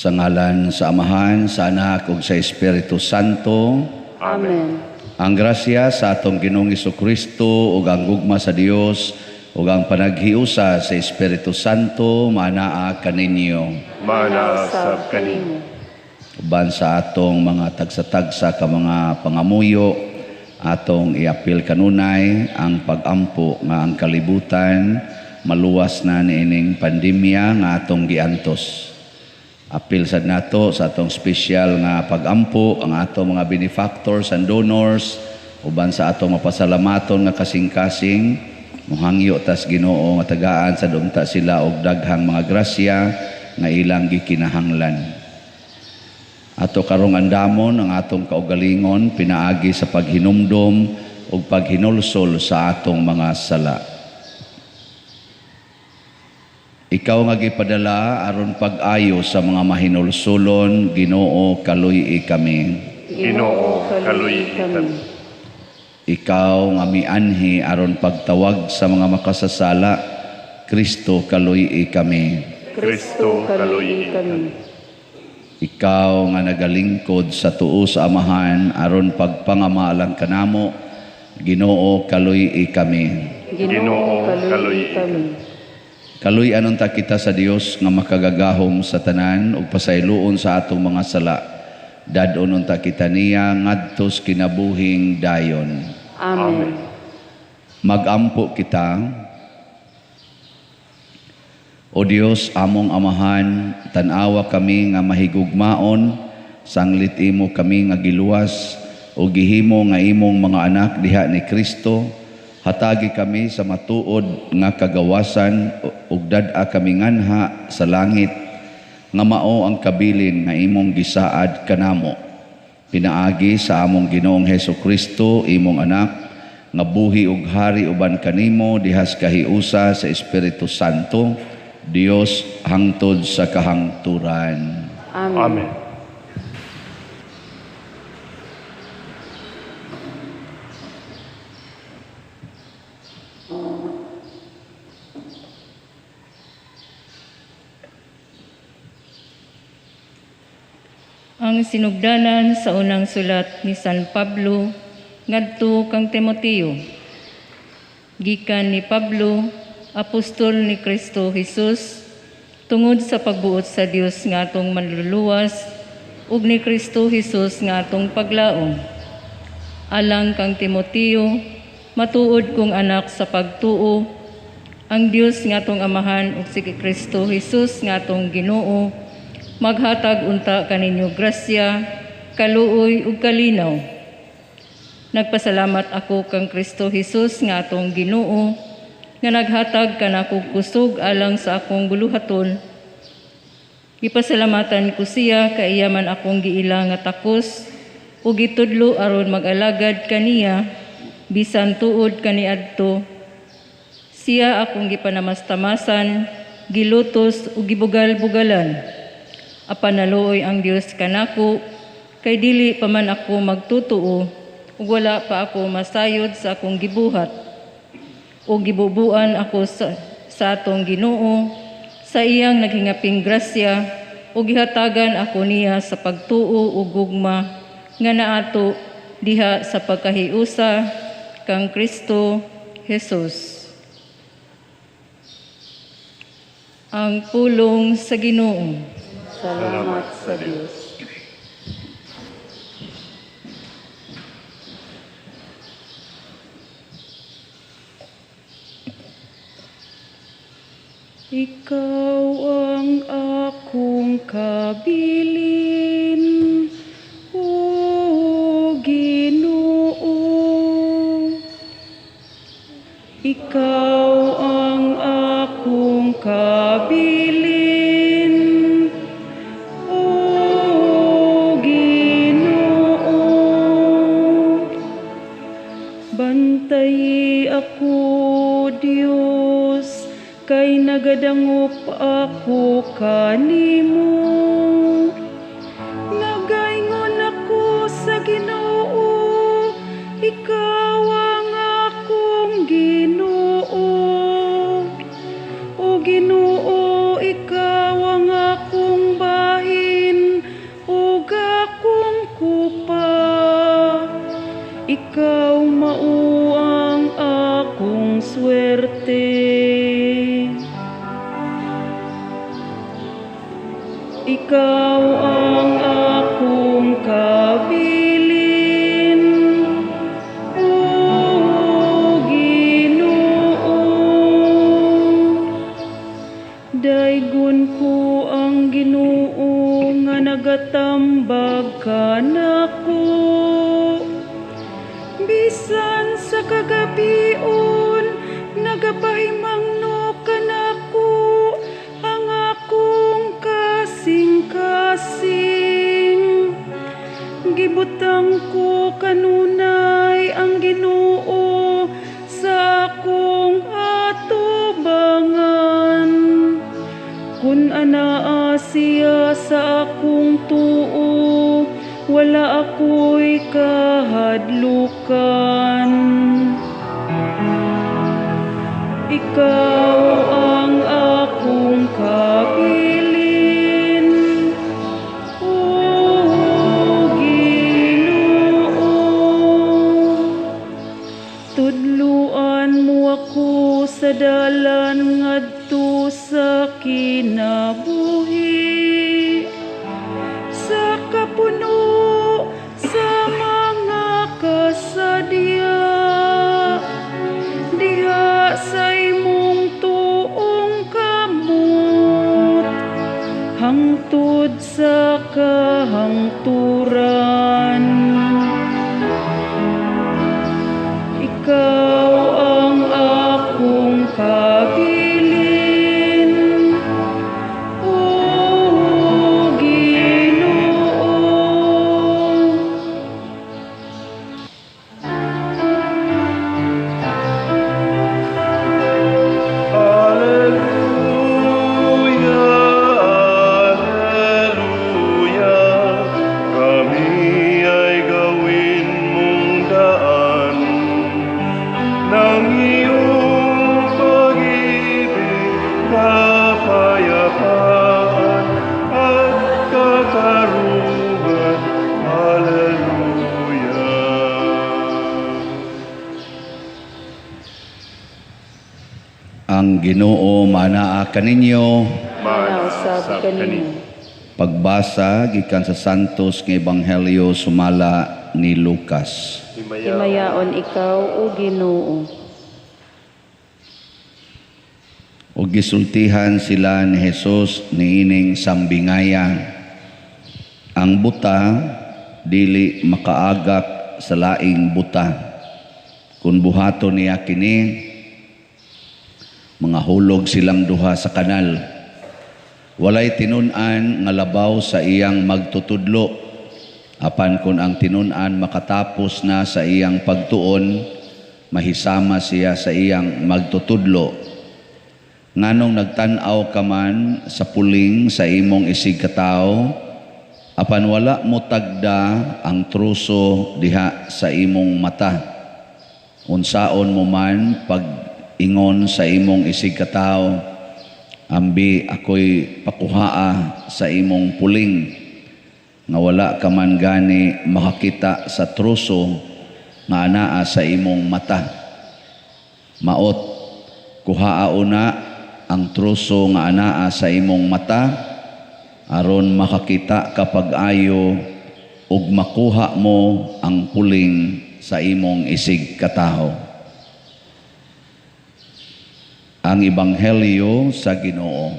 Sa ngalan sa Amahan, sa Anak ug sa Espiritu Santo. Amen. Ang grasya sa atong Ginoong Kristo ug ang gugma sa Dios ug ang panaghiusa sa Espiritu Santo maanaa kaninyo. Maanaa sab kaninyo. Uban sa atong mga tagsa-tagsa ka mga pangamuyo, atong iapil kanunay ang pagampo nga ang kalibutan maluwas na niining pandemya nga atong giantos. Apil sad nato sa atong special nga pagampo ang atong mga benefactors and donors uban sa atong mapasalamaton nga kasing-kasing. Muhangyo tas Ginoo nga tagaan sa unta sila og daghang mga grasya nga ilang gikinahanglan. Ato karong andamon ang atong kaugalingon pinaagi sa paghinumdom ug paghinulsol sa atong mga sala. Ikaw nga gipadala aron pag-ayo sa mga mahinulsulon, Ginoo, kaluy-i kami. Ginoo, kaluy-i kami. Ikaw nga mianhi aron pagtawag sa mga makasasala, Kristo, kaluy-i kami. Kristo, kaluy-i kami. Ikaw nga nagalingkod sa tuo sa Amahan aron pagpangamalang kanamo, Ginoo, kaluy-i kami. Ginoo, kaluy-i kami. Kaluy-an unta kita sa Dios nga makagagahom sa tanan ug pasayloon sa atong mga sala. Dad-on unta kita niya ngadtos kinabuhing dayon. Amen. Magampo kita. O Dios, among Amahan, tan-awa kami nga mahigugmaon, sanglit imo kami nga giluwas o gihimo nga imong mga anak diha ni Kristo. Hatagi kami sa matuod nga kagawasan ug dad-a kami nganha sa langit nga mao ang kabilin nga imong gisaad kanamo. Pinaagi sa among Ginoong Hesus Kristo, imong anak, nga buhi ug hari uban kanimo dihas kahiusa sa Espiritu Santo, Dios hangtod sa kahangturan. Amen. Amen. Ang sinugdanan sa unang sulat ni San Pablo ngadto kang Timoteo. Gikan ni Pablo, apostol ni Kristo Jesus, tungod sa pagbuot sa Dios nga atong manluluwas ug ni Kristo Jesus nga atong paglaom. Alang kang Timoteo, matuod kong anak sa pagtuo, ang Dios nga atong Amahan ug si Kristo Jesus nga atong Ginoo maghatag unta kaninyo grasya, kaluoy ug kalinaw. Nagpasalamat ako kang Kristo Jesus nga atong Ginoo nga naghatag kanako kusog alang sa akong buluhaton. Gipasalamatan ko siya kay iya man akong giila nga takos ug gitudlo aron mag-alagad kaniya bisan tuod kaniadto. Siya akong gipanamastamasan, gilutos ug gibugal-bugalan. Apan naluoy ang Dios kanako kay dili pa man ako magtutuo ug wala pa ako masayod sa akong gibuhat. Ug gibubuan ako sa atong Ginoo sa iyang naghingaping grasya ug gihatagan ako niya sa pagtuo ug gugma nga naato diha sa pagkahiusa kang Kristo Jesus. Ang pulong sa Ginoo. Salamat sa Dios. Ikaw ang akong kabilin, O Ginoo. Ikaw ang akong kabilin, O Ginoo. Bantayi ako, Dios, kay nagadangop ako kanimo. Nagaingon ako sa Ginoo, ikaw ang akong Ginoo. O Ginoo, ikaw ang akong bahin. Ikaw mao ang akong swerte. Ikaw ang akong kabilin, O Ginoo. Daygon ko ang Ginoo nga nagatambag kanako. Bisan sa kagabion, nagapahimangno kanako ang akong kasing-kasing. Gibutang ko kanunay ang Ginoo sa akong atubangan. Kun anaa siya sa akong tuo, wala ako'y kahadlukan. Ikaw ang akong kabilin, O Ginoo. Tudluan mo ako sa dalan ngadto sa kinabuhi, sa kapuno sa mga kasadya, diha sa imong tuong kamot, hangtod sa kahangturan. Ikaw ang akong kabilin, O Ginoo. Alleluia, Alleluia, kami ay gawin mong daan ng iyong pag-ibig, kapayapaan at katarungan. Alleluia. Ang Ginoo manaa kaninyo. Manausab kanimo. Pagbasa gikan sa Santos nga Ebanghelyo sumala ni Lucas. Himayaon ikaw, O Ginoo. Ug gisultihan sila ni Jesus niining sambingaya. Ang buta dili makaagak sa laing buta. Kun buhaton niya kini, mga hulog silang duha sa kanal. Walay tinun-an nga labaw sa iyang magtutudlo. Apan kun ang tinun-an makatapos na sa iyang pagtuon, mahisama siya sa iyang magtutudlo. Nganong nagtan-aw ka man sa puling sa imong isig katawo, apan wala mo tagda ang truso diha sa imong mata. Unsaon mo man pag-ingon sa imong isig katawo, ambi ako'y pakuhaa sa imong puling, nga wala ka man gani makakita sa truso nga anaa sa imong mata. Maot, kuhaa una ang truso nga anaa sa imong mata, aron makakita ka pag-ayo ug makuha mo ang puling sa imong isig katawo. Ang Ebanghelyo sa Ginoo.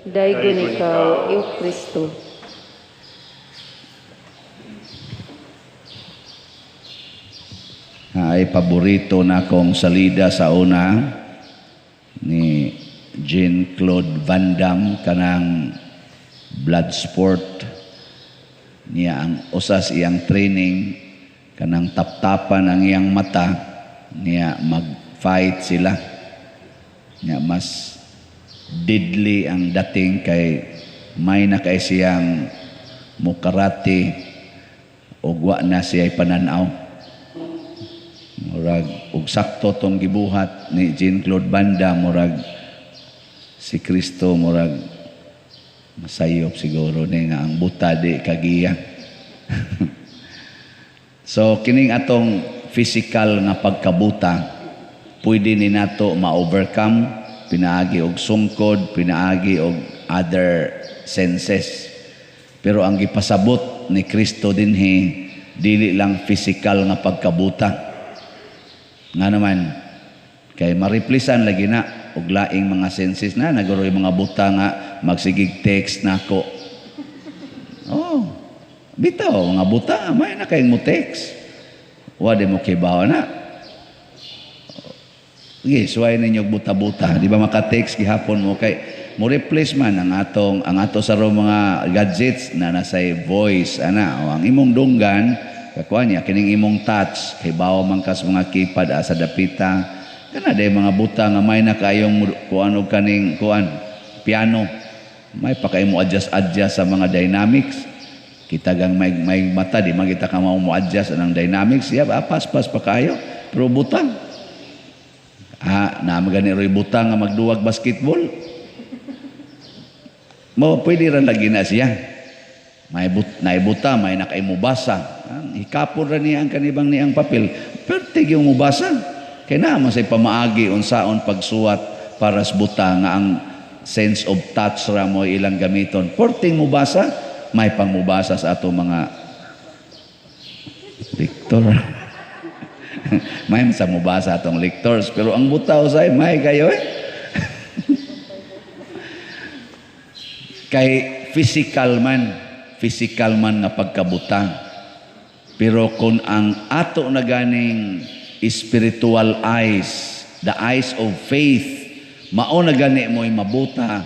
Daygon ikaw, O Kristo. Ay paborito na akong salida sa una ni Jean-Claude Van Damme kanang Bloodsport niya ang usas iyang training kanang taptapan ang iyang mata niya mag-fight sila niya mas deadly ang dating kay may na kay siyang mukarate ug wa na siya pananaw. Murag og sakto tong gibuhat ni Jean-Claude Van Damme, murag si Kristo murag masayop siguro ni nga ang buta di kagiya. So kining atong physical nga pagkabuta, pwede ni nato ma-overcome pinaagi og sungkod, pinaagi og other senses. Pero ang gipasabot ni Kristo dinhi, dili lang physical nga pagkabuta. Nga naman, kay ma-replacean lagi na og laing mga senses na naguro mga buta nga magsigig text nako. Oh, bitaw mga buta may na kayong mo text. Wa di mo kibaw na. Sige, suway ninyo buta-buta. Di ba maka-text gihapon mo kay mo replace man ang ato sa mga gadgets na nasay voice ana, o ang imong dunggan kakuha niya kining imong touch kay bawo man kas mga keypad asa dapita kana day mga buta nga may na kayong kuan og kaning kuan piano, may pa kay mo adjust adjust sa mga dynamics. Kita gang may mata, di man kita ka mo adjust anang dynamics ya, pas pas pa kayo, pero butang na magani roy butang nga magduwag basketball mo, pwede ra lagi na siya. May naibuta, may nakaimubasa. Ang hikapon ra niya ang kanibang niyang papel. Pero yung mubasa. Kaya na say pamaagi unsaon pagsuwat para sa buta nga ang sense of touch ra mo ilang gamiton. Porting mubasa, may pangmubasa sa ato mga lector. May sa mubasa atong lectors. Pero ang buta usay, may kayo eh. Kay physical man nga pagkabutang. Pero kung ang ato na ganing spiritual eyes, the eyes of faith, mao na gani mo'y mabuta,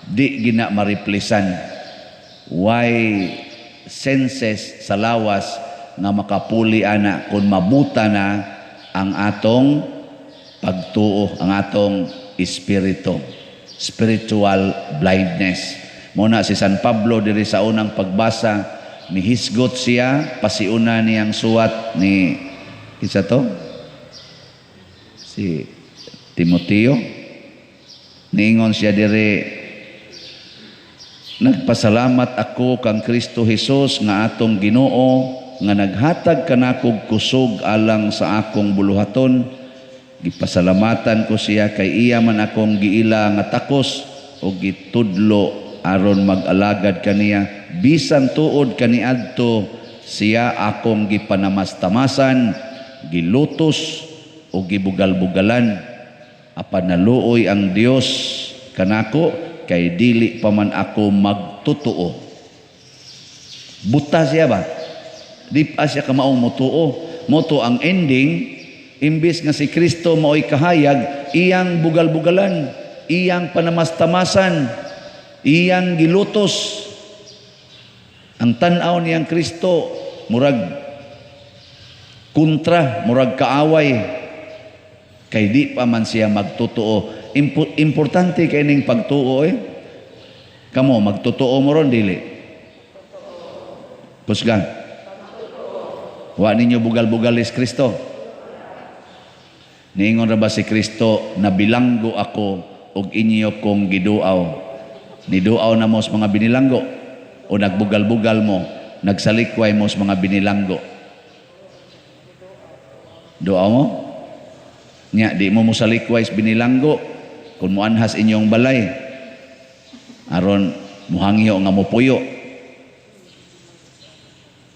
di gina mariplisan. Why senses sa lawas nga makapuli ana kung mabuta na ang atong pagtuo, ang atong espiritu. Spiritual blindness. Muna si San Pablo diri sa unang pagbasa, nihisgot siya, pasiuna niyang suwat ni isa to? Si Timoteo. Niingon siya diri, nagpasalamat ako kang Kristo Hesus nga atong Ginoo nga naghatag kanakog kusog alang sa akong buluhaton. Gipasalamatan ko siya kay iya man akong giila nga takos o gitudlo aron mag-alagad kaniya, bisan tuod kaniadto siya akong gipanamastamasan, gilutos o gibugal-bugalan. Apan naluoy ang Dios kanako kay dili pa man ako magtotoo. Buta siya ba? Di pa siya kamaong motuo. Moto ang ending, imbis nga si Kristo maoy kahayag, iyang bugal-bugalan, iyang panamastamasan, iyang gilutos. Ang tan-aw niyang Kristo murag kontra, murag kaaway. Kay di pa man siya magtotoo. Importante kay ning pagtuo eh. Kamo magtotoo mo ron dili? Kusgan. Wa ninyo bugal-bugalis Kristo. Niingon ra ba si Kristo, nabilanggo ako og inyo kong giduaw? Niduaw na mo sa mga binilanggo o nagbugal-bugal mo, nagsalikway mo sa mga binilanggo? Duaw mo? Nya, di mo mosalikway sa binilanggo kung muanhas inyong balay. Aron muhangyo nga mopuyo.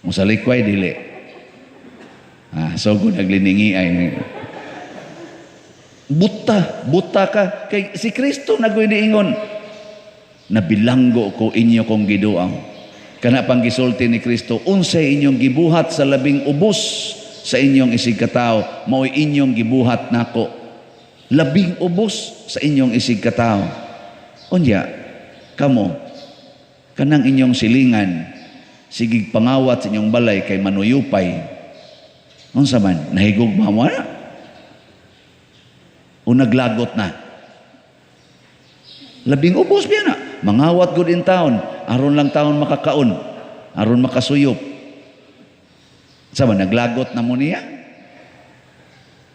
Mosalikway dili. Ah, so kung nagliningi ay buta, buta ka kay si Kristo nagoy niingon, nabilanggo ko inyo kong giduaw. Kana pang gisulti ni Kristo, unsay inyong gibuhat sa labing ubos sa inyong isig katawo, mao'y inyong gibuhat nako. Labing ubos sa inyong isig katawo. Unya, kamo, kanang inyong silingan, sigig pangawat sa inyong balay kay manuyupay. Unsa man, nahigugma mo na? O naglagot na? Labing ubos biya na. Mangawat good in town. Aron lang taon makakaon. Aron makasuyop. Sama, naglagot na mo niya?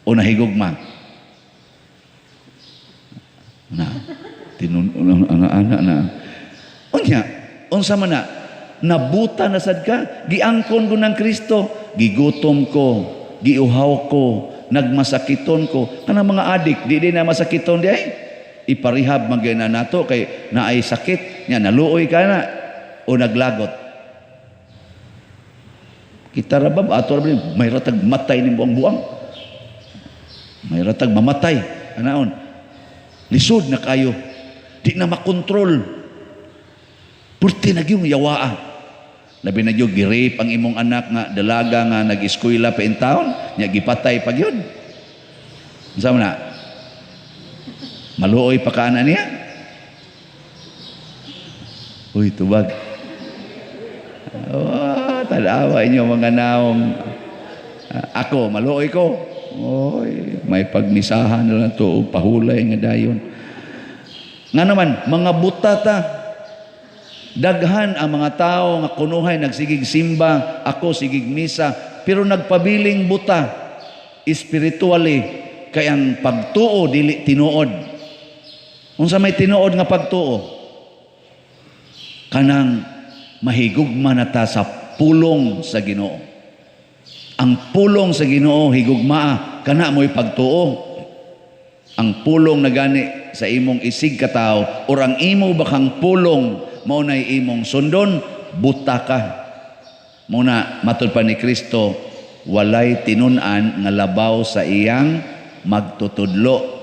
O nahigugma? Na, anak na. Unya, unsa man na, nabuta na sad ka, giangkon ko ng Kristo, gigutom ko, Giuhaw ko, nagmasakiton ko. Kanang mga adik, di din na masakiton di ay. Iparehab man gyud na nato kay naay sakit nya, naluoy ka na o naglagot. Kita ra ba ato ra ba, may ratag matay ning buang-buang. May ratag mamatay anaon. Lisod na kayo. Di na makontrol. Purti na gyud yawaa. Labi na gyud gi-rape ang imong anak nga dalaga nga nag-eskwela pa in town, nya gipatay pa gyud. Unsa man na? Maluoy pa ka ana niya? Uy, tubag. Oh, tanawa inyo mga naong. Ako, maluoy ko. Oy, may pagmisahan na lang to, pahulay nga dayon. Nga naman, mga buta ta. Daghan ang mga tao nga kunuhay nagsigig simba, ako sigig misa, pero nagpabiling buta spiritually kay ang pagtuo dili tinuod. Unsa may tinuod nga pagtuo? Kanang mahigugma na ta sa pulong sa Ginoo. Ang pulong sa Ginoo higugmaa, kana mo'y pagtuo. Ang pulong na gani sa imong isig katawo or ang imo bakang pulong mao nay imong sundon, buta ka. Muna matud pa ni Kristo, walay tinun-an nga labaw sa iyang magtutudlo.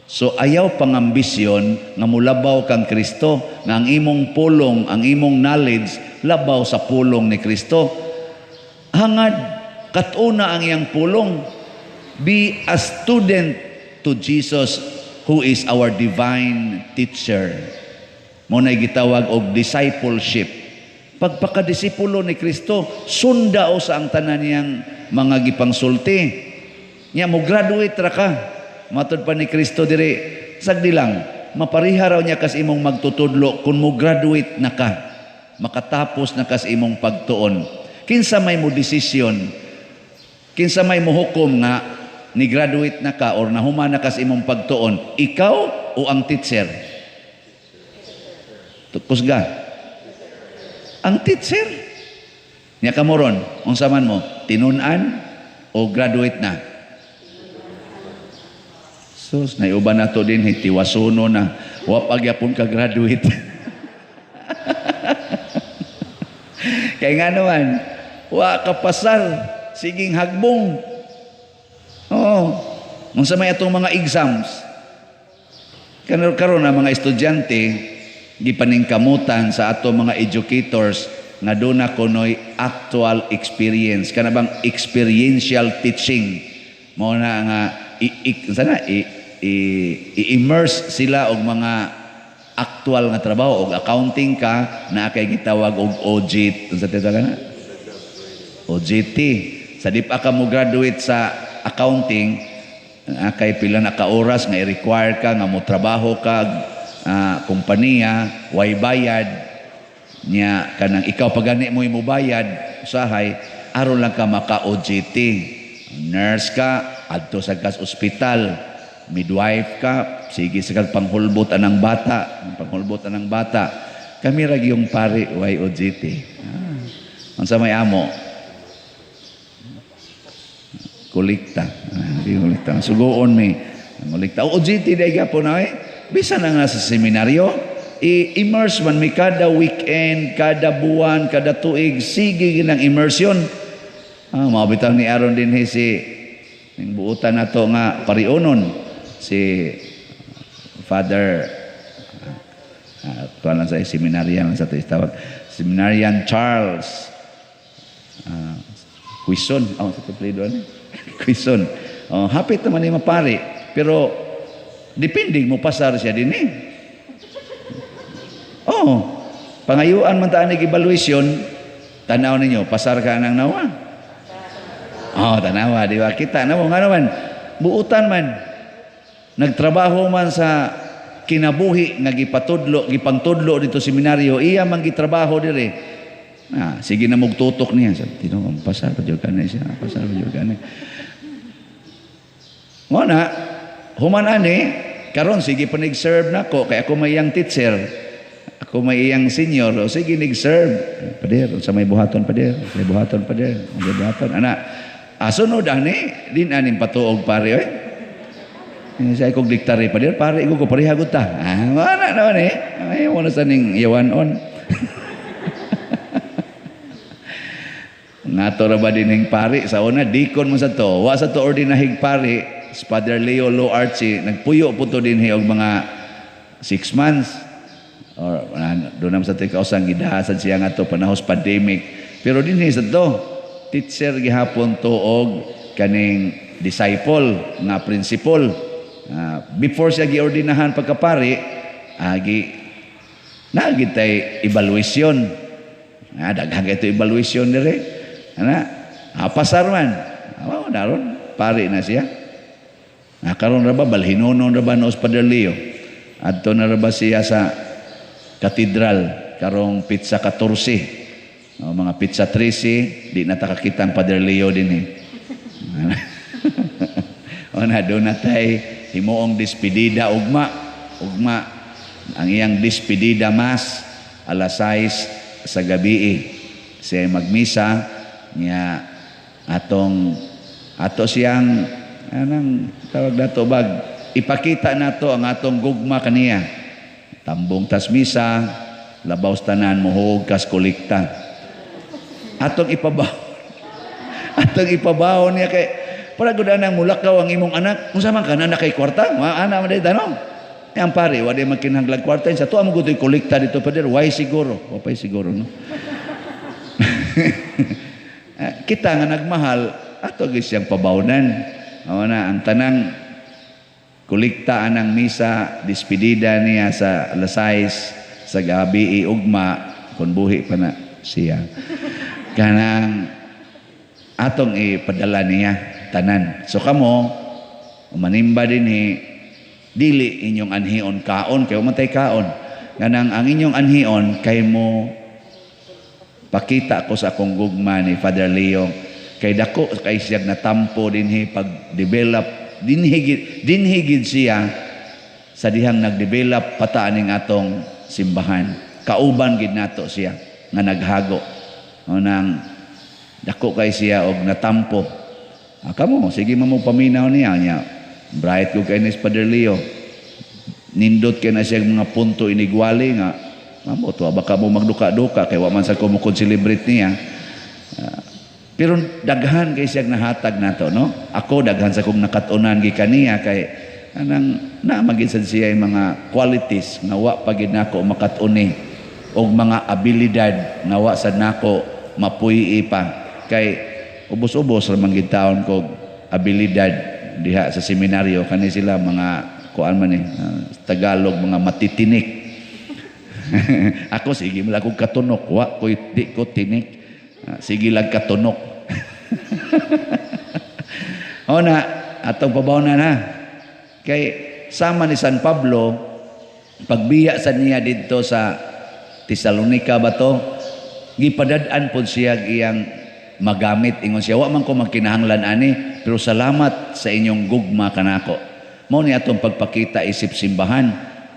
So ayaw pangambisyon nga mulabaw kang Kristo, nga ang imong pulong, ang imong knowledge labaw sa pulong ni Kristo. Hangad katuna ang iyang pulong. Be a student to Jesus who is our divine teacher. Mo na gitawag og discipleship. Pagpakadisipulo ni Kristo, sunda o sa ang tanan niyang mga gipangsulti. Nya mo graduate ra ka. Matod pa ni Kristo diri, sagdi lang, mapariha raw niya kas imong magtutudlo kung mo graduate na ka. Makatapos na kas imong pagtuon. Kinsa may mo desisyon? Kinsa may mohukom nga ni graduate na ka or nahuman na kas imong pagtuon? Ikaw o ang teacher? Kusga. Ang teacher. Nya kamoron, unsa man mo, tinun-an o graduate na? Sus, naiuban na to din, tiwasuno na. Wa pa gyapon ka graduate. Kaya nga naman, wa ka pasar, siging hagbong. Oo. Unsa may atong mga exams. Karon ang mga estudyante, gipaningkamutan sa ato mga educators nga doon na kunoy actual experience. Kana bang experiential teaching. Mao na nga i-immerse sila og mga actual nga trabaho. Og accounting ka, naa kay gitawag og OJT. Unsa tawag na? OJT. Sa di pa ka mo graduate sa accounting, naa kay pila na ka oras nga i-require ka nga mo trabaho ka kompanya, way bayad niya, kanang ikaw pagani mo imo bayad usahay aron lang ka maka OJT. Nurse ka, adto sa kas ospital. Midwife ka, sige sa kag panghulbot anang bata, panghulbot anang bata. Kami ra gyung pare way OJT. Unsa may amo? Kolekta. Di kolekta. Sugoon mi. Kolekta. OJT dai gyapon na eh. Bisan na nga sa seminaryo, i-immerse man mi kada weekend, kada buwan, kada tuig, sige ginang immersion. Mao bitaw ni Aaron din si ning buutan nato nga parionon si Father, tuwan lang sa seminarian lang sa ito tawag, Seminarian Charles Quizon. Oh, sa apelyido ani Quizon. Oh, hapit naman ni mapari, pero depende mo pasar siya din eh. Oh, pangayuan man ta ani evaluation, tanaw ninyo pasar ka nang nawa. Oh, tanawa, di ba? Kita na mo nga naman, buutan man. Nagtrabaho man sa kinabuhi nga gipatudlo, gipangtudlo dito seminaryo, iya man gitrabaho dire. Sige na mugtutok niya. Sabi, tino, pasar pa jud ka na siya, pasar pa jud ka na. Mo na, human ani, karon sige pa nag-serve nako kay ako may iyang teacher. Ako may iyang senior, o sige nag-serve. Pader, sa may buhaton pader, may buhaton pader, may buhaton. Ana, Ah, sunod ani, din aning patuog pare oy. Siya kog diktari pa pare ko pareha gud ta. Ah, wala naman eh. Ay, mo na sa ning yawan-on. Ngato ra ba dining pari sa una dikon mo sa to. Wa sa to ordinahig pari, si Father Leo Lo Archie nagpuyo po to dinhi og mga 6 months. Or doon naman sa tika usang gidahasad siya nga to panahos pandemic. Pero dinhi sa to teacher gihapon to og kaning disciple nga principal. Before siya giordinahan pagkapari, gi naagid tay evaluation. Daghan kay to evaluation dire. Ana, pasar man. Mao na ron, pari na siya. Karon ra ba balhinonon ra ba noos Padre Leo? Adto na ra ba siya sa katedral karong pizza 14. O, mga pizza 13, di na ta kakita ang Padre Leo din eh. O na, doon na tay himuong despedida ugma. Ugma, ang iyang despedida mass, alas 6 sa gabi. Siya magmisa, niya atong, ato siyang, anong tawag nato bag, ipakita nato ang atong gugma kaniya. Tambong tas misa, labaw tanan muhog kas kolekta. Atong ipabaw. Atong ipabaw niya kay para gud anang mulakaw ang imong anak. Unsa man ka na kay kwarta? Ana man day tanong. Ang pare, wa day magkinahanglag kwarta sa tuwa mo gud kolekta dito pader, why siguro? Wa pay siguro no. Kita nga nagmahal ato gyud siyang pabawnan. Mao na ang tanang kolekta anang misa despedida niya sa alas 6 sa gabi ugma kun buhi pa na siya. Kanang atong ipadala niya tanan. So kamo manimba dinhi dili inyong anhion kaon kay matay kaon. Kanang ang inyong anhion kay mo pakita ko sa akong gugma ni Father Leo kay dako kay siya natampo dinhi pag develop dinhi gid siya sa dihang nagdevelop pata aning atong simbahan. Kauban gid nato siya nga naghago. O nang dako kay siya og natampo. Kamo sige mo paminaw niya niya. Bright ko kay ni Father Leo. Nindot kay na siya mga punto inigwali nga mamo to baka mo magduka-duka kay wa man sa ko mo celebrate niya. Pero daghan kay siya nahatag nato no. Ako daghan sa kong nakat-unan gikan niya kay anang na magid sad siya yung mga qualities nga wa pa gid nako makat-uni og mga abilidad nga wa sad nako mapuy-i pa kay ubos-ubos ra man gid taon kog abilidad diha sa seminaryo kani sila mga kuan man ni Tagalog mga matitinik. Ako sige man akong katunok, wa ko di ko tinik. Sige lang katunok. O na atong pabawnan ha. Kay sama ni San Pablo pagbiya sa niya didto sa Tesalonica ba to, gipadad-an pod siya iyang magamit. Ingon siya, wa man ko magkinahanglan ani, pero salamat sa inyong gugma kanako. Mao ni atong pagpakita isip simbahan.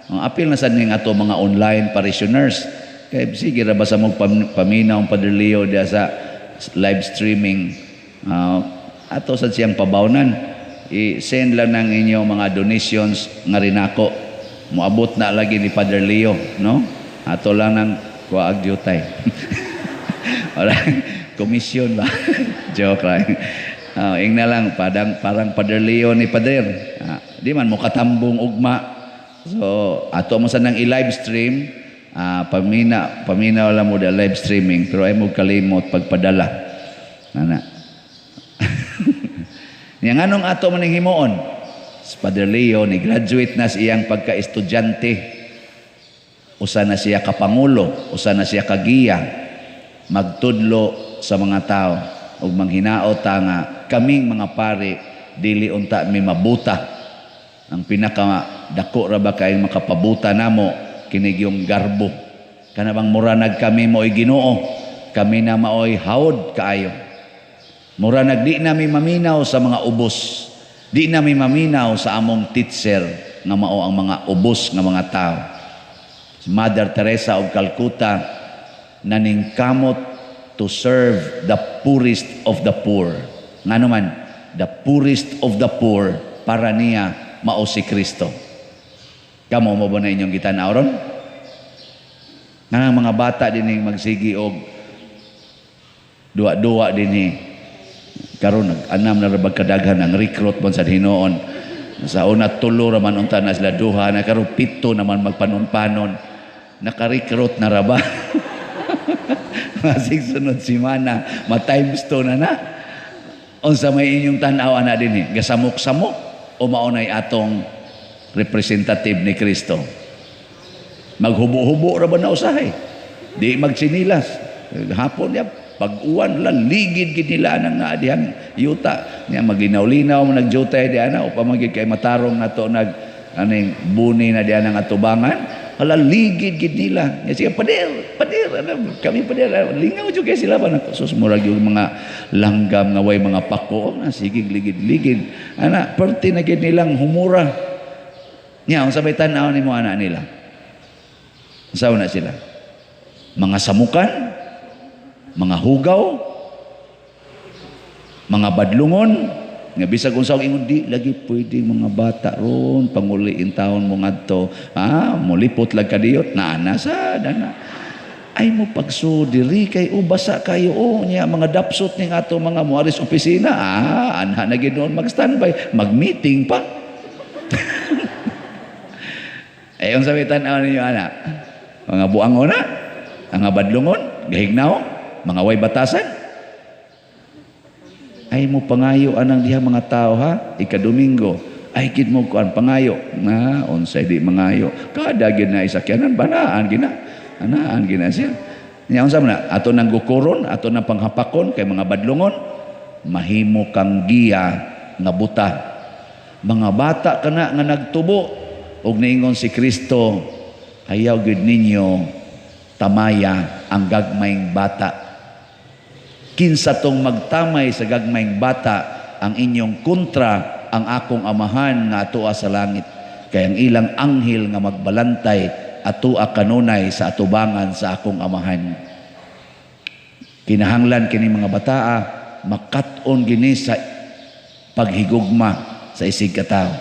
Ang apil na sad ning ato mga online parishioners. Kay sige ra ba sa mong paminaw ang Padre Leo diha sa live streaming. Ato sad siyang pabawnan. I-send lang ng inyong mga donations nga rinako. Moabot na lagi ni Padre Leo, no? Ato lang ng kuwaag jutay. Wala, komisyon ba? Joke lang. Ing na lang, parang Padre Leo ni Padre. Di man mo katambong ugma. So, ato mo sa nang i-live stream, paminaw lang mo da live streaming, pero ay mo kalimot pagpadala. Ana. Nya nganong ato man ning himuon? Si Padre Leo ni graduate na sa iyang pagka-estudyante. Usa na siya kapangulo, usa na siya kagiya, magtudlo sa mga tao ug manghinaot ta nga kaming mga pare dili unta mi mabuta. Ang pinaka dako ra ba kay makapabuta namo kini yung garbo. Kana bang mura nag kami mo'y Ginoo, kami na maoy hawod kaayo. Mura nag di nami maminaw sa mga ubos, di nami maminaw sa among teacher nga mao ang mga ubos nga mga tao. Si Mother Teresa of Calcutta naningkamot to serve the poorest of the poor. Ngano man, the poorest of the poor para niya mao si Kristo. Kamo mo ba na inyong gitan-aw ron? Nga mga bata dinhi magsigi og duwa-duwa dinhi karon, nag-anam na ra kadaghan ang recruit man sa hinuon. Sa una tulo ra man unta na sila, duha na, karon pito naman magpanon-panon. Naka-recruit na ra ba? Masig sunod simana, ma times two na na. Unsa may inyong tan-aw ana dinhi? Gasamok-samok o mao nay atong representative ni Kristo? Maghubo-hubo ra ba na usahay? Di magtsinilas. Hapon ya, pag-uwan la ligid gid nila nang naa dihang yuta. Nya maglinaw-linaw mo nagjutay di ana upang magid kay matarong nato nag aning buni na diyan ang atubangan. Hala, ligid gid nila. Nya sige, "Pader, pader, ano, kami pader." Lingaw jud kay sila ba nako. Sus, murag yung mga langgam nga way mga pako na sige ligid-ligid. Ana, perti na gid nilang humura. Nya unsa may tan-aw nimo ana nila? Unsa na sila? Mga samukan, mga hugaw, mga badlungon, nga bisag unsa ang ingon, "Di lagi pwede mga bata ron, panguli intawon mo ngadto, ah, molipot lag kadiyot," naa sa dana. Ay mo pagso diri kay ubasa kayo, oh, nya mga dapsot ning ato mga muaris opisina, ah, anha na gid noon mag-standby, mag-meeting pa. Eh, unsa may tan-aw ninyo ana? Mga buangon na, mga badlungon, gahignaw, mga way batasan. Ay mo pangayo anang diha mga tao ha, ika-Domingo. Ay gid mo kuan pangayo. Na unsay di mangayo. Kada gid na isakyanan banaan gina. Anaan gina siya. Nya unsa man na ato nang gukuron, ato nang panghapakon kay mga badlungon, mahimo kang giya nga buta. Mga bata kana nga nagtubo og niingon si Kristo, ayaw gid ninyo tamaya ang gagmayng bata. Kinsa tong magtamay sa gagmayng bata, ang inyong kontra ang akong amahan nga atoa sa langit. Kay ang ilang anghel nga magbalantay atoa kanunay sa atubangan sa akong amahan. Kinahanglan kini mga bataa makat-on gini sa paghigugma sa isig katawo.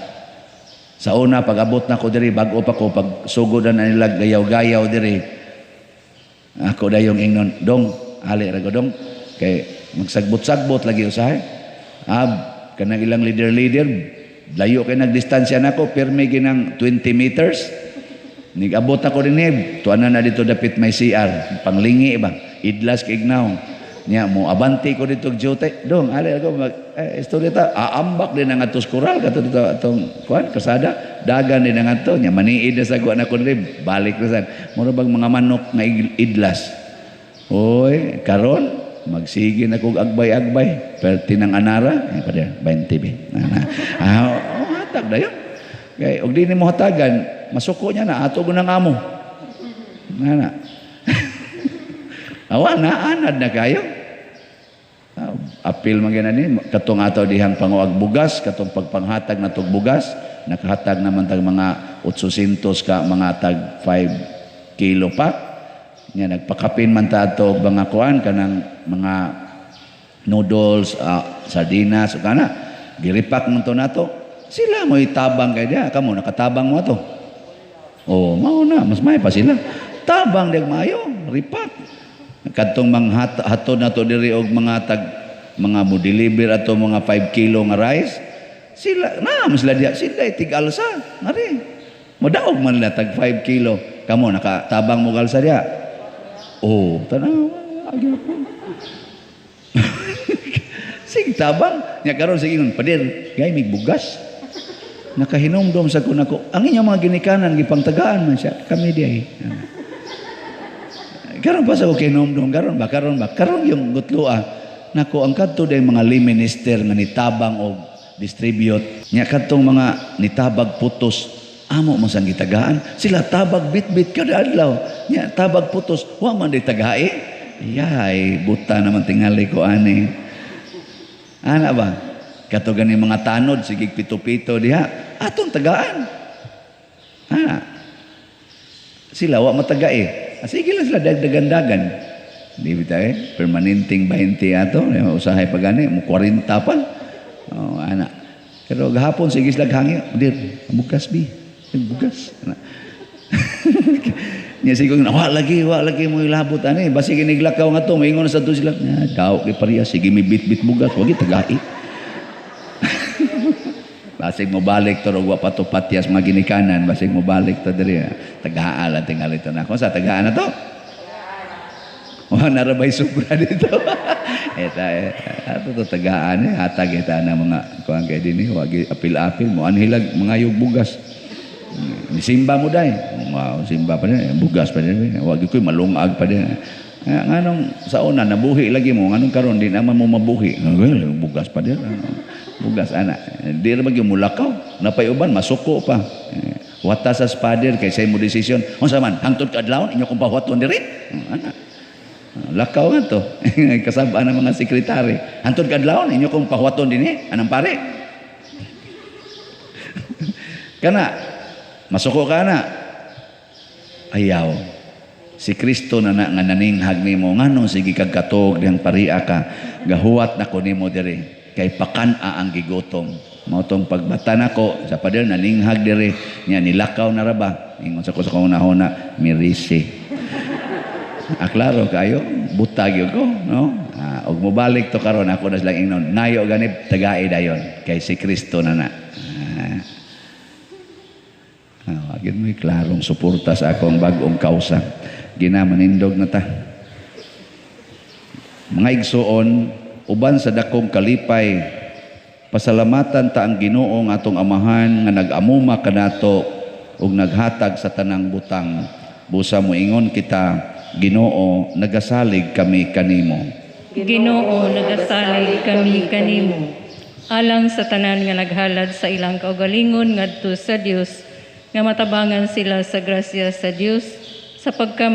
Sa una pag-abot na ko diri, bag-o pa ko, pag sugod na nila gayaw-gayaw diri, ako dayong ingnon, "Dong, ali ra ko dong," kay magsagbot-sagbot lagi usahay. Ab kanang ilang leader-leader, layo kay nagdistansya nako, pirmi ginang 20 meters. Nigabot ako dinhi, tuanan na dito dapit may CR, panglingi ba, idlas kay ignaw. Nya mo abante ko dito duty, "Dong, ali ako mag istorya ta." Aambak din ang atos koral kato dito atong kuan kasada, dagan din ang ato. Nya maniid na sa kuan ako diri, balik na sad. Mura bag mga manok nga idlas. Oy, karon magsige na kog agbay-agbay, perti ng anara, eh, pa 20 bi. Ah, oh, hatag dayon. Kay og di nimo hatagan, masuko niya na ato ng amo. Nana. Awa na anad na kayo. Apil man gani katong ato dihang panguag bugas, katong pagpanghatag na tog bugas, nakahatag naman tag mga 800 ka mga tag 5 kilo pa. Nya nagpakapin man ta ato mga kuan kanang mga noodles, sardinas ug kana. Giripak man to nato. Sila mo'y tabang kay diha, kamo nakatabang mo ato. Oh, mao na, mas may pa sila. Tabang dag maayo, ripak. Kadtong mga hatod nato diri og mga tag mga mo deliver ato mga 5 kilo nga rice, sila na mas sila diha, sila tig-alsa ngari. Madaog man nila tag 5 kilo. Kamo nakatabang mo alsa diha. Oh, tanaw agi po. Sige tabang nya karon sige ingon, "Pader, gay mig bugas." Nakahinumdom sa ko nako, ang inyong mga ginikanan gipangtagaan man siya kami di ay. Karon pa sa ko kinumdum, karon ba, karon ba, karon yung gutloa. Nako, ang kadto day mga lay minister nga nitabang og distribute. Nya kadtong mga nitabag putos, amo man sang gitagaan. Sila tabag bit-bit kada adlaw. Nya tabag putos, wa man day tagae. Yay, buta naman tingali ko ani. Ana ba? Kato gani mga tanod, sige pito-pito diha, atong tagaan. Ana. Sila wa matagae. Sige lang sila dagdagan-dagan. Di ba tayo? Permanenteng 20 ato. Usahay pa gani, mo 40 pa. Oh, ana. Pero gahapon sige sila hangyo, dir, bugas bi. Bugas. Ana. Nya sige wa lagi mo ilabot ani. Basi giniglakaw nga to, moingon sa to sila. Nya daw kay pareha sige mi bit-bit bugas, wagi tagai. Basig mo balik to wa pa to patyas mga ginikanan, basig mo balik to diri. Tagaan lang tingali to na. Kung sa tagaan na to? Wa narabay sobra dito. Eta ato to tagaan eh hatag eta na mga kuan kay dinhi wagi apil-apil mo anhilag mga yug bugas. Nisimba mo day. Wow, simba pa din, bugas pa din. Wagi koy malungag pa din. Nganong sa una nabuhi lagi mo, nganong karon di naman mo mabuhi. Bugas pa din. Bugas ana. Di ra magyud mulakaw, napay uban masuko pa. Wata sa spader kay sa imo desisyon. Unsa man hangtod kaadlawon inyo kong pahuwaton diri. Ana. Lakaw nga to. Kasabaan ng mga sekretary. Hangtod kaadlawon inyo kong pahuwaton dinhi, anang pare. Kana masuko ka na. Ayaw. Si Kristo na nga naninghag nimo nganong sige kag katog dihang paria ka, gahuwat na ko nimo diri kay pakan-a ang gigutom. Mao tong pagbata nako sa pader naninghag diri nya nilakaw na ra ba. Ingon sa ko sa kahuna-huna mirisi. Klaro kayo, butag yun ko, no? Og mobalik to karon ako na silang ingnon, nayo ganib tagae dayon kay si Kristo na na. Agin mo'y klarong suporta sa akong bag-ong kausa. Ginamanindog na ta. Mga igsuon, uban sa dakong kalipay, pasalamatan ta ang Ginoo nga atong amahan nga nag-amuma kanato ug naghatag sa tanang butang. Busa moingon kita, Ginoo, nagasalig kami kanimo. Ginoo, nagasalig kami kanimo. Alang sa tanan nga naghalad sa ilang kaugalingon ngadto sa Dios, nga matabangan sila sa grasya sa Dios sa pagka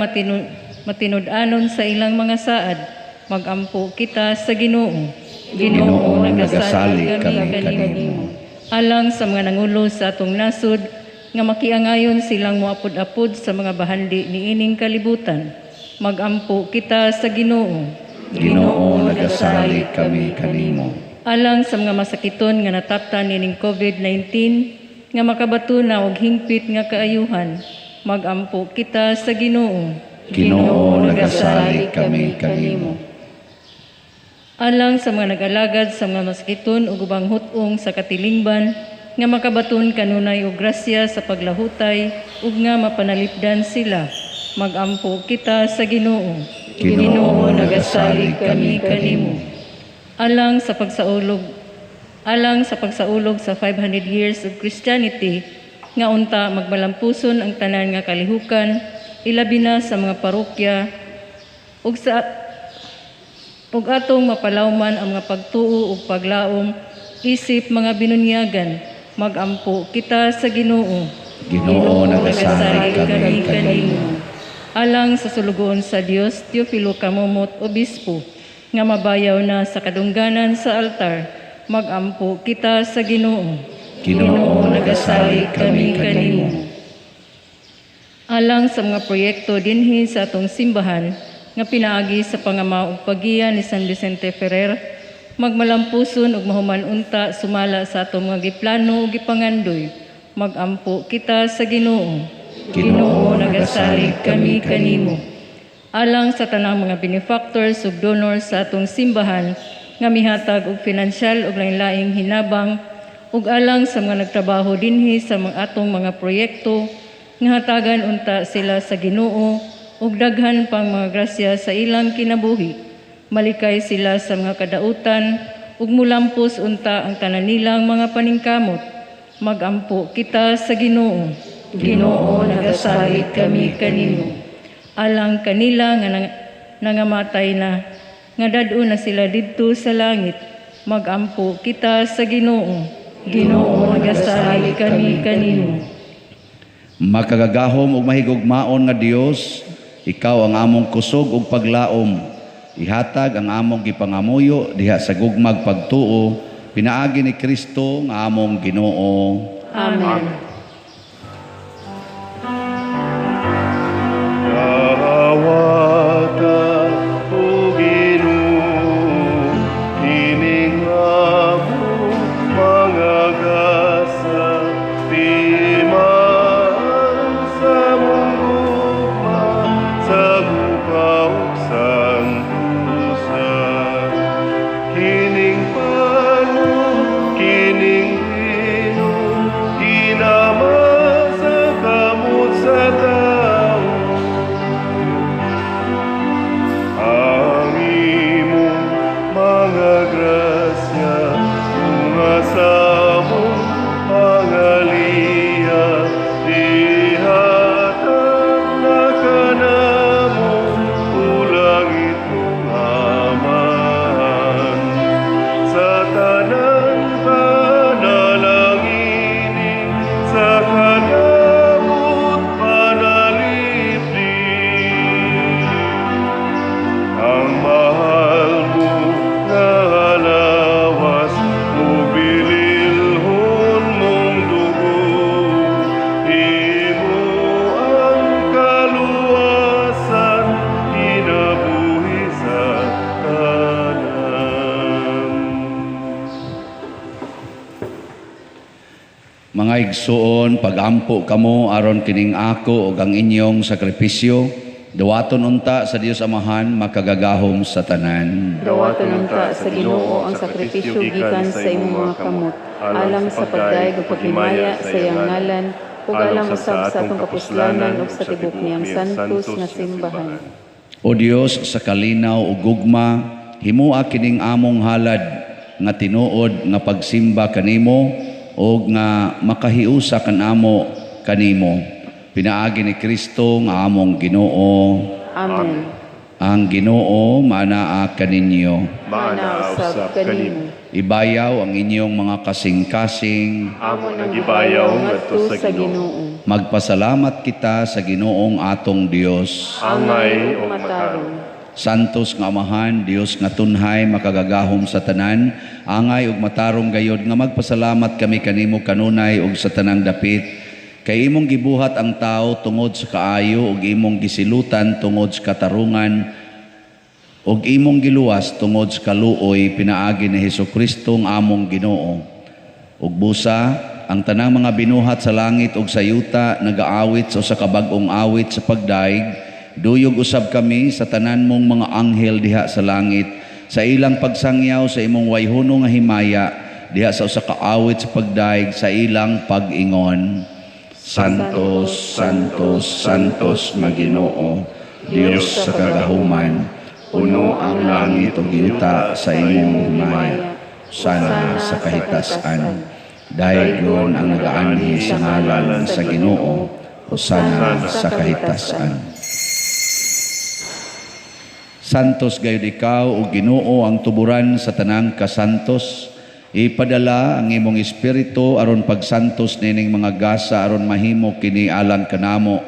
matinud-anon sa ilang mga saad, magampo kita sa Ginoo. Ginoo, nagasalig kami kanimo. Alang sa mga nangulo sa atong nasod, nga makiangayon silang moapod-apod sa mga bahandi niining kalibutan, magampo kita sa Ginoo. Ginoo, nagasalig kami kanimo. Alang sa mga masakiton nga nataptan niining COVID-19, nga makabato na og hingpit nga kaayuhan, magampo kita sa Ginoo. Ginoo, nagasalig kami kanimo. Alang sa mga nag-alagad sa mga masakiton ug ubang hut-ong sa katilingban, nga makabaton kanunay og grasya sa paglahutay ug nga mapanalipdan sila, magampo kita sa Ginoo. Ginoo, nagasalig kami kanimo. Alang sa pagsaulog sa 500 years of Christianity, nga unta magmalampuson ang tanan nga kalihukan, ilabi na sa mga parokya ug sa ug atong mapalawman ang mga pagtuo ug paglaom isip mga binunyagan, magampo kita sa Ginoo. Ginoo, nagasalig kami kanimo. Alang sa sulugoon sa Dios, Teofilo Camomot, Obispo, nga mabayaw na sa kadungganan sa altar, magampo kita sa Ginoo. Ginoo, nagasalig kami kanimo. Alang sa mga proyekto dinhi sa atong simbahan nga pinaagi sa pangama ug paggiya ni San Vicente Ferrer, magmalampuson ug mahuman unta sumala sa atong mga giplano ug gipangandoy, magampo kita sa Ginoo. Ginoo, nagasalig kami kanimo. Alang sa tanang mga benefactors ug donors sa atong simbahan nga mihatag og pinansyal ug lain-laing hinabang, ug alang sa mga nagtrabaho dinhi sa mga atong mga proyekto nga hatagan unta sila sa Ginoo ug daghan pang mga grasya sa ilang kinabuhi. Malikay sila sa mga kadautan ug mulampos unta ang tanan nilang mga paningkamot. Magampo kita sa Ginoo. Ginoo, nagasalig kami kanimo. Alang kanila nga nangamatay na, nga dad-o na sila didto sa langit, magampo kita sa Ginoo. Ginoo, nagasalig kami kanimo. Makagagahom ug mahigugmaon nga Dios, ikaw ang among kusog ug paglaom. Ihatag ang among gipangamuyo diha sa gugmag pagtuo, pinaagi ni Kristo nga among Ginoo. Amen. Kawata Mga igsuon, pagampo kamo aron kining ako ug ang inyong sakripisyo, dawaton unta sa Dios Amahan makagagahom sa tanan. Dawaton unta sa Ginoo ang sakripisyo gikan sa imong mga kamot, alang sa pagdayeg ug paghimaya sa iyang ngalan, ug alang usab sa atong kapuslanan ug sa tibuok niyang santos nga simbahan. O Dios, sa kalinaw ug gugma, himoa kining among halad nga tinuod nga pagsimba kanimo ug nga makahiusa kanamo kanimo. Pinaagi ni Kristo nga among Ginoo. Amen. Ang Ginoo maanaa kaninyo. Maanaa usab kanimo. Ibayaw ang inyong mga kasing-kasing. Amo nang gibayaw ngadto sa Ginoo. Magpasalamat kita sa Ginoong atong Dios. Angay og matarong. Santos nga Amahan, Dios nga tunhay, makagagahom sa tanan, angay ug matarong gayod nga magpasalamat kami kanimo kanunay ug sa tanang dapit. Kay imong gibuhat ang tao tungod sa kaayo ug imong gisilutan tungod sa katarungan ug imong giluwas tungod sa kaluoy pinaagi ni Hesukristo ang among Ginoo. Ug busa ang tanang mga binuhat sa langit ug sa yuta nagaawit sa usa ka bag-ong awit sa pagdaig. Duyog usab kami sa tanan mong mga anghel diha sa langit sa ilang pagsangyaw sa imong wayhono nga himaya diha sa usa ka awit sa pagdaig sa ilang pag-ingon. Santos, Santos, Santos nga Ginoo, Dios sa kagahuman, puno ang langit ug yuta sa imong himaya. Sana sa kahitasan. Daygon ang nagaanhi sa ngalan sa Ginoo, hosana sa kahitasan. Santos gayud ikaw o Ginoo ang tuburan sa tanang kasantos. Ipadala ang imong espiritu aron pagsantos nining mga gasa aron mahimo kini alang kanamo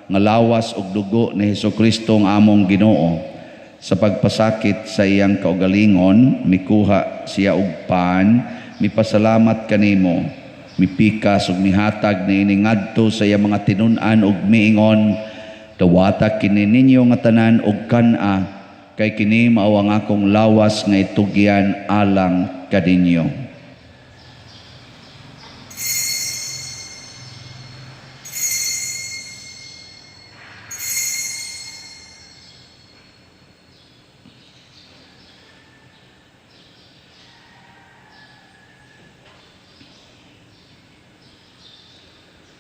nga lawas ug dugo ni Hesukristo ang among Ginoo. Sa pagpasakit sa iyang kaugalingon, mikuha siya og pan, mipasalamat kanimo, mipikas ug mihatag niini ngadto sa iyang mga tinun-an ug miingon, dawata kini ninyo nga tanan og kan-a, kay kini mao ang akong lawas nga itugyan alang kaninyo.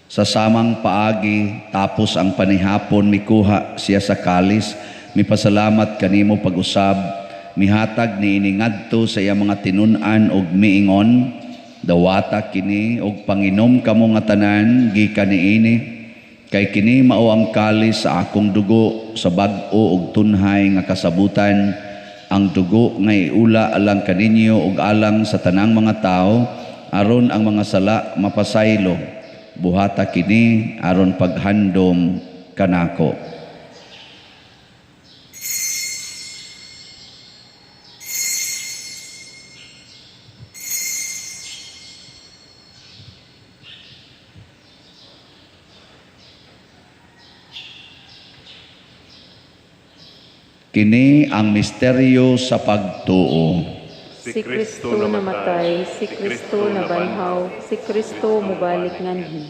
Sa samang paagi, tapos ang panihapon, mikuha siya sa kalis, mipasalamat kanimo pag-usab, mihatag niini ngadto sa iyang mga tinun-an og miingon, dawata kini og panginom kamo nga tanan gikan niini, kay kini mao ang kalis sa akong dugo sa bag-o og tunhay nga kasabutan, ang dugo nga iula alang kaninyo ug alang sa tanang mga tawo, aron ang mga sala mapasaylo. Buhata kini aron paghandom kanako. Kini ang misteryo sa pagtuo. Si Kristo namatay, si Kristo nabanhaw, si Kristo mubalik nganhi.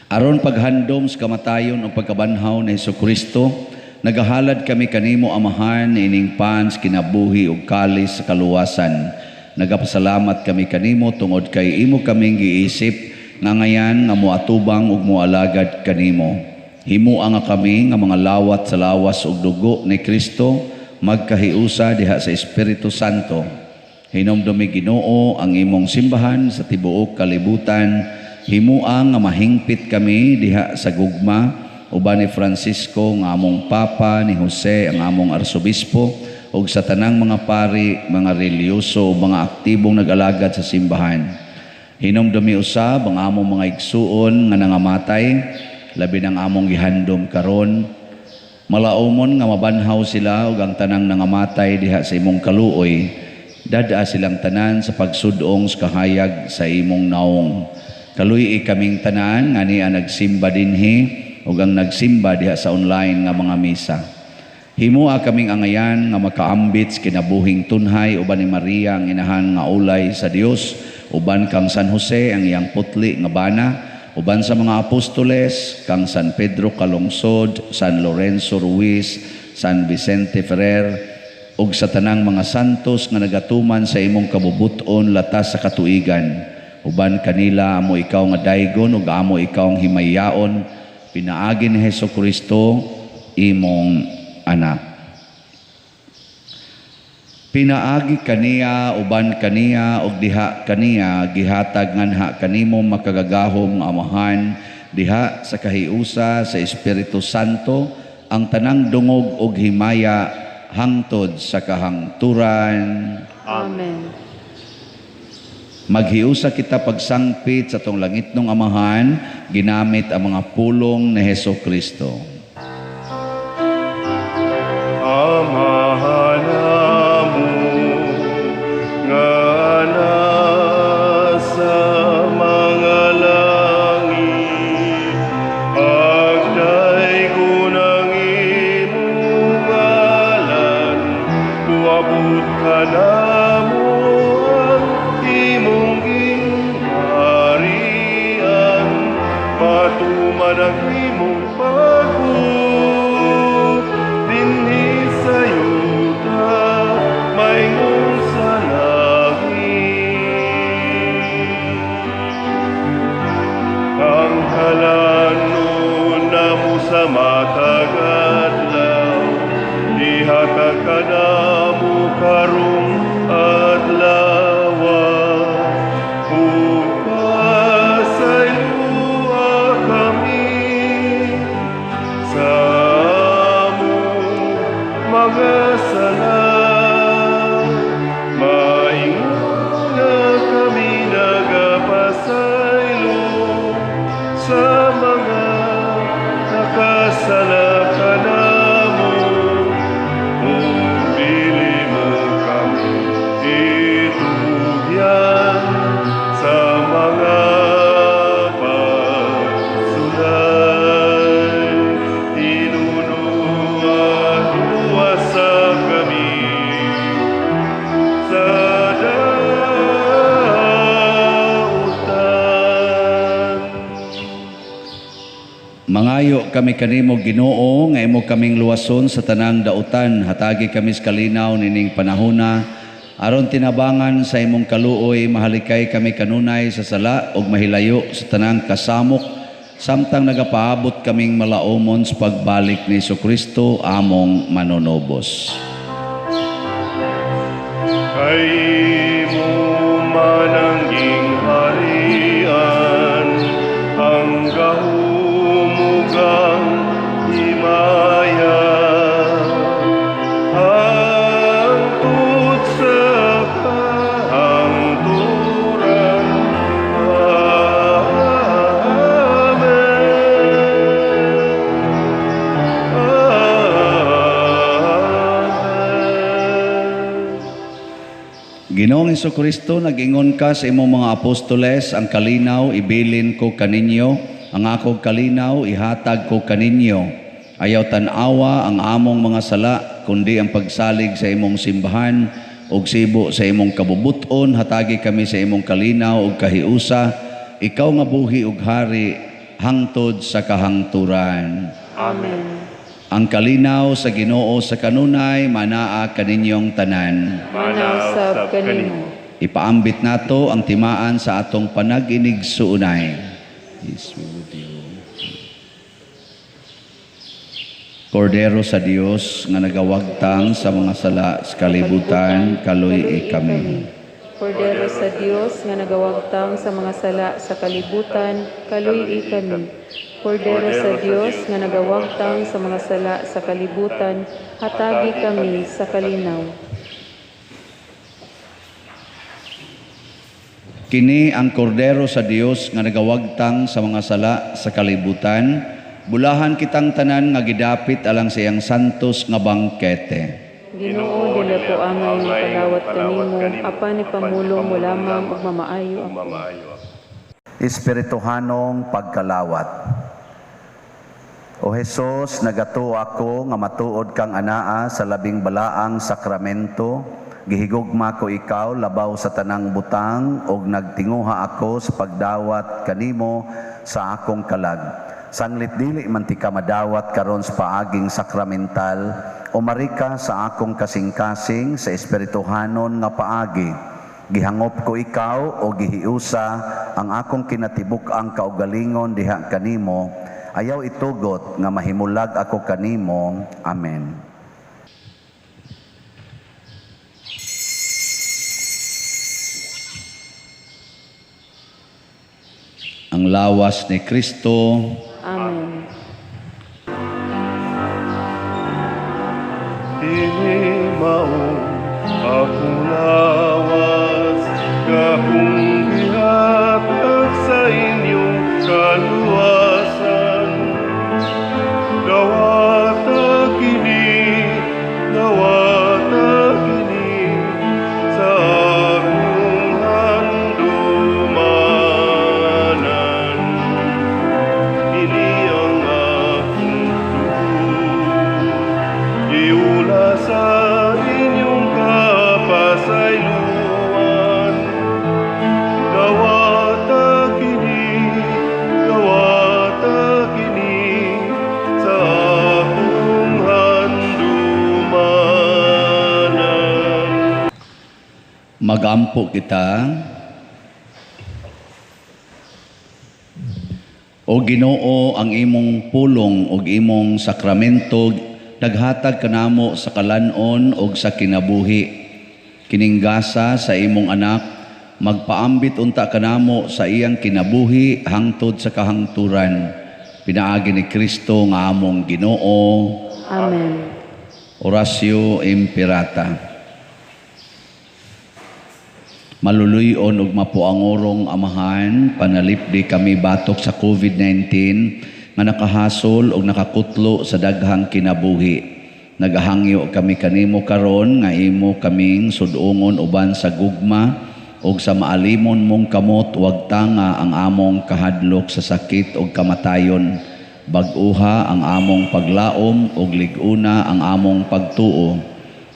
Aron paghandom sa kamatayon o pagkabanhaw ni Hesukristo, nagahalad kami kanimo Amahan ining pans kinabuhi ug kalis sa kaluwasan. Nagapasalamat kami kanimo tungod kay imo kaming giisip nga ngayan nga moatubang ug moalagad kanimo. Himoa nga kami nga mga lawat sa lawas ug dugo ni Kristo magkahiusa diha sa Espiritu Santo. Hinumdumi Ginoo ang imong simbahan sa tibuok kalibutan. Himoa nga mahingpit kami diha sa gugma uban ni Francisco nga among Papa, ni Jose ang among Arsobispo ug sa tanang mga pari, mga relihiyoso ug mga aktibong nag-alagad sa simbahan. Hinumdumi usab ang among mga igsuon nga nangamatay, labi ng among gihandom karon. Malaumon nga mabanhaw sila ug ang tanang nangamatay diha sa imong kaluoy. Dada silang tanan sa pagsudong sa kahayag sa imong naong. Kaluy kaming tanan nga niya nagsimba dinhi ug ang nagsimba diha sa online nga mga misa. Himoa kaming angayan nga makaambit sa kinabuhing tunhay uban ni Maria ang inahan nga ulay sa Dios Uban kang San Jose ang iyang putli nga bana, uban sa mga apostoles kang San Pedro Calungsod, San Lorenzo Ruiz, San Vicente Ferrer, ug sa tanang mga santos nga nagatuman sa imong kabubuton latas sa katuigan. Uban kanila amo ikaw nga daygon ug amo ikaw ang himayaon, pinaagi ni Hesus Kristo imong anak. Pinaagi kaniya, uban kaniya, ug diha kaniya, gihatag nganha kanimo makagagahom nga Amahan, diha sa kahiusa sa Espiritu Santo, ang tanang dungog ug himaya hangtod sa kahangturan. Amen. Maghiusa kita pagsangpit sa tong langitnong Amahan, ginamit ang mga pulong ni Hesus Kristo. Amahan namo nga nasa mga langit, pagdaygon ang imong ngalan, moabot kanamo ang imong gingharian, matuman ang imong pagbuot dinhi sa yuta maingon sa langit. Ang kalanon namo sa matag adlaw, ihatag kanamo karong adlaw, ug pasayloa kami sa among mga sala, maingon nga kami nagapasaylo sa mga nakasala kanamo, ug dili mo kami itugyan sa mga pagsulay. Hinunua luwasa kami sa dautan. Mangayo kami kanimo Ginoo nga imo kaming luwason sa tanang dautan, hatagi kami sa kalinaw nining panahona aron tinabangan sa imong kaluoy, mahalikay kami kanunay sa sala ug mahilayo sa tanang kasamok samtang nagapaabot kaming malaomon sa pagbalik ni Hesukristo among manunobos. Kay imo man ang gingharian, ang gahom ug ang himaya, hangtod sa kahangturan. Amen. Amen. Ginoong Hesukristo, nag-ingon ka sa imong mga apostoles, ang kalinaw ibilin ko kaninyo, ang akong kalinaw ihatag ko kaninyo. Ayaw tan-awa ang among mga sala, kundi ang pagsalig sa imong simbahan ug sibo sa imong kabubuton, hatagi kami sa imong kalinaw ug kahiusa, ikaw nga buhi ug hari hangtod sa kahangturan. Amen. Ang kalinaw sa Ginoo sa kanunay manaa kaninyong tanan. Manaw sab kanimo. Ipaambit nato ang timaan sa atong panag-inig-suunay. Peace be with you. Kordero sa Dios nga nagawagtang sa mga sala sa kalibutan, kaluy-i kami. Kordero sa Dios nga nagawagtang sa mga sala sa kalibutan, kaluy-i kami. Kordero sa Dios nga nagawagtang sa mga sala sa kalibutan, hatagi kami sa kalinaw. Kini ang kordero sa Dios nga nagawagtang sa mga sala sa kalibutan, bulahan kitang tanan nga gidapit alang sa iyang santos nga bangkete. Ginoo, dili ko angay nga palawat kanimo, apan ipamulong mo lamang ug mamaayo ako. Espirituhanong pagkalawat. O Hesus, nagatuo ako nga matuod kang anaa sa labing balaang sakramento. Gihigugma ko ikaw labaw sa tanang butang ug nagtinguha ako sa pagdawat kanimo sa akong kalag. Sanglit dili man tika madawat karon sa paaging sakramental, umarika sa akong kasing-kasing sa espirituhanon nga paagi. Gihangop ko ikaw o gihiusa ang akong kinatibuk-ang kaugalingon diha kanimo. Ayaw itugot nga mahimulag ako kanimo. Amen. Ang lawas ni Kristo. Amen. Kini mao akong lawas, gahong gihatag sa inyong kaluwasan. Dawata kini, dawata kini, sa akong handumanan. Kini ang akong dugo, giula sa inyong kapasayloan. Dawata kini, dawata kini, sa akong handumanan. Magampo kita. O Ginoo, ang imong pulong ug imong sakramento naghatag kanamo sa kalan-on ug sa kinabuhi. Kining gasa sa imong anak magpaambit unta kanamo sa iyang kinabuhi hangtod sa kahangturan. Pinaagi ni Kristo nga among Ginoo. Amen. Oratio Imperata. Maluluyon ug mapuangorong Amahan, panalipdi kami batok sa COVID-19 nga nakahasol ug nakakutlo sa daghang kinabuhi. Nagahangyo kami kanimo karon nga imo kaming sudungon uban sa gugma ug sa maalimon mong kamot, wag tanga ang among kahadlok sa sakit ug kamatayon. Bag-uha ang among paglaom ug lig-una ang among pagtuo.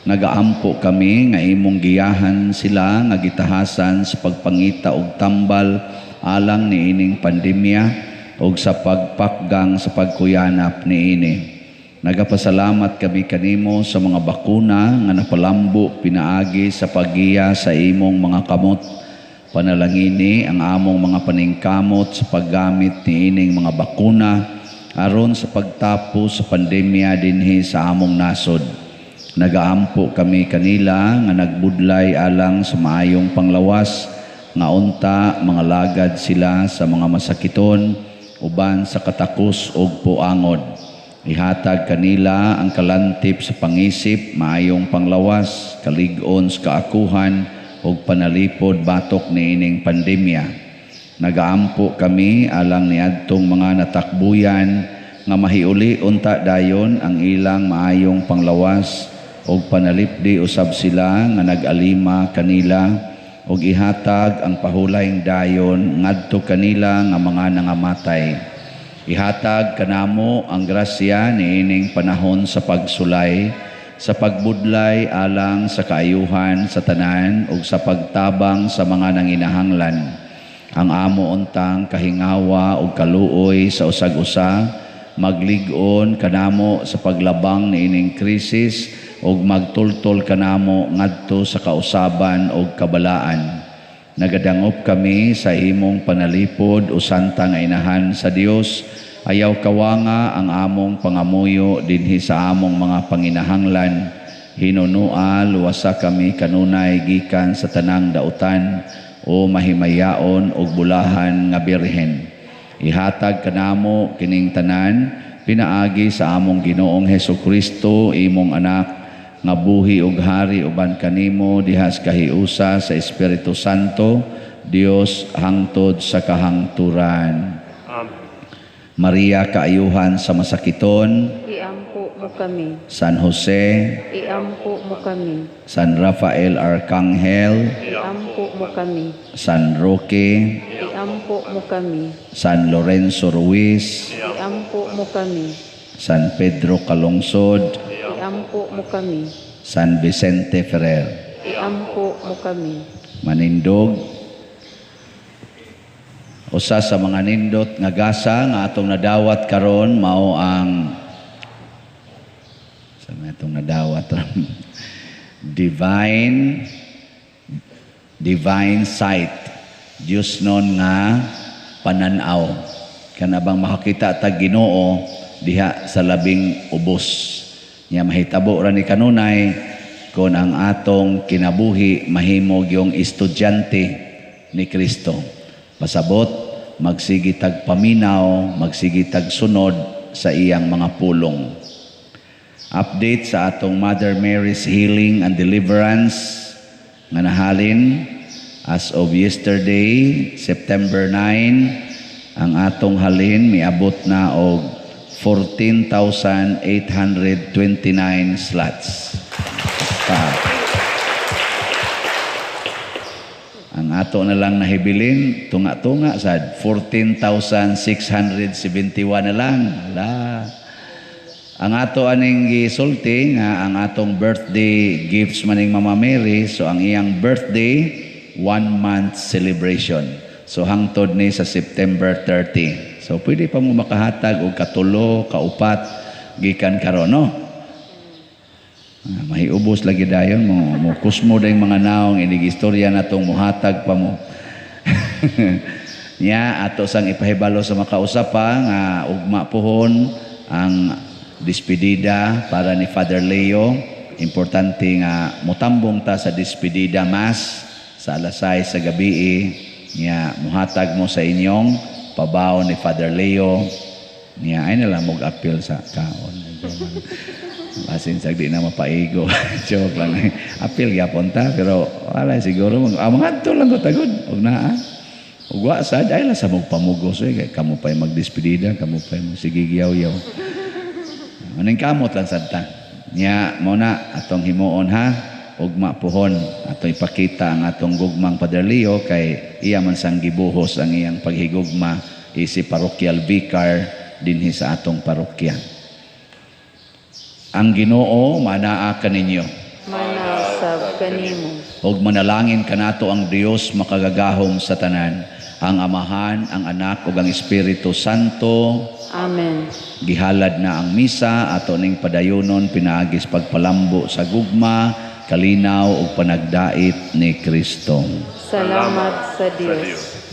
Nagaampo kami nga imong giyahan sila nga gitahasan sa pagpangita og tambal alang niining pandemya ug sa pagpakgang sa pagkuyanap niini. Nagapasalamat kami kanimo sa mga bakuna nga napalambo pinaagi sa paggiya sa imong mga kamot. Panalangini ang among mga paningkamot sa paggamit niining mga bakuna aron sa pagtapos sa pandemya dinhi sa among nasod. Nagaampo kami kanila nga nagbudlay alang sa maayong panglawas, nga unta mga lagad sila sa mga masakiton uban sa katakos ug puangod. Ihatag kanila ang kalantip sa pangisip, maayong panglawas, kalig-on sa kaakuhan ug panalipod batok niining pandemya. Nagaampo kami alang niadtong mga natakbuyan nga mahiuli unta dayon ang ilang maayong panglawas ug panalipdi usab sila nga nag-alima kanila ug ihatag ang pahulayng dayon ngadto kanila nga mga nangamatay. Ihatag kanamo ang grasya niining panahon sa pagsulay, sa pagbudlay alang sa kaayuhan sa tanan ug sa pagtabang sa mga nanginahanglan. Ang amo untang kahingawa ug kaluoy sa usag-usa maglig-on kanamo sa paglabang niining krisis ug magtultol kanamo ngadto sa kausaban ug kabalaan. Nagadangop kami sa imong panalipod o santa nga inahan sa Dios. Ayaw kawanga ang among pangamuyo dinhi sa among mga panginahanglan. Hinunua luwasa kami kanunay gikan sa tanang dautan o mahimayaon ug bulahan nga birhen. Ihatag kanamo kining tanan pinaagi sa among Ginoong Hesukristo, imong anak, nga buhi ug hari uban kanimo diha sa kahiusa sa Espiritu Santo, Dios hangtod sa kahangturan. Amen. Maria, kaayuhan sa masakiton, Iampo mo kami. San Jose, Iampo mo kami. San Rafael Arcangel, Iampo mo kami. San Roque, Iampo mo kami. San Lorenzo Ruiz, Iampo mo kami. San Pedro Calungsod, Iampo mo kami. San Vicente Ferrer. Iampo mo kami. Manindog. Usa sa mga nindot nga gasa nga atong nadawat karon mao ang sa mga atong nadawat divine sight, Dios non nga pananaw, kana bang makakita tag Ginoo diha sa labing ubos nya. Mahitabo ra ni kanunay kon ang atong kinabuhi mahimo gyung estudyante ni Kristo. Pasabot, magsige tag paminaw, magsige tag sunod sa iyang mga pulong. Update sa atong Mother Mary's Healing and Deliverance nga nahalin as of yesterday, September 9, ang atong halin miabot na og 14,829 slots. Pa. Ang ato na lang nahibilin, tunga-tunga sad 14,671 na lang. La. Ang ato aning gisulti nga ang atong birthday gifts maning Mama Mary, so ang iyang birthday 1 month celebration. So hangtod ni sa September 30. So pwede pa mo makahatag og katulo, kaupat gikan karon, no? Mahiubos lagi dayon mo mo kusmo dayong mga naong inig istorya natong muhatag pa mo. Nya ato sang ipahibalo sa makausap pa nga ugma pohon ang despedida para ni Father Leo. Importante nga motambong ta sa despedida mass sa alas 6 sa gabi. Nya muhatag mo sa inyong pabaw ni Father Leo. Nya ay na lang mo appeal sa kaon. Basin sa di na mapaigo. Joke lang. Appeal gyapon ta pero wala siguro mangadto lang ko tagod og naa. Ug wa sad ay lang sa magpamugos eh kay kamo pay magdespedida, kamo pay mo sige giyaw-yaw. Maning kamot lang sad ta. Nya mo na atong himuon ha, ugma pohon atong ipakita ang atong gugmang Father Leo kay iya man sang gibuhos ang iyang paghigugma isi parochial vicar dinhi sa atong parokya. Ang Ginoo manaa kaninyo. Manasab kanimo. Ug manalangin kanato ang Dios makagagahom sa tanan, ang Amahan, ang Anak ug ang Espiritu Santo. Amen. Gihalad na ang misa ato ning padayonon pinaagis pagpalambo sa gugma, kalinaw ug panagdait ni Kristo. Salamat sa Dios.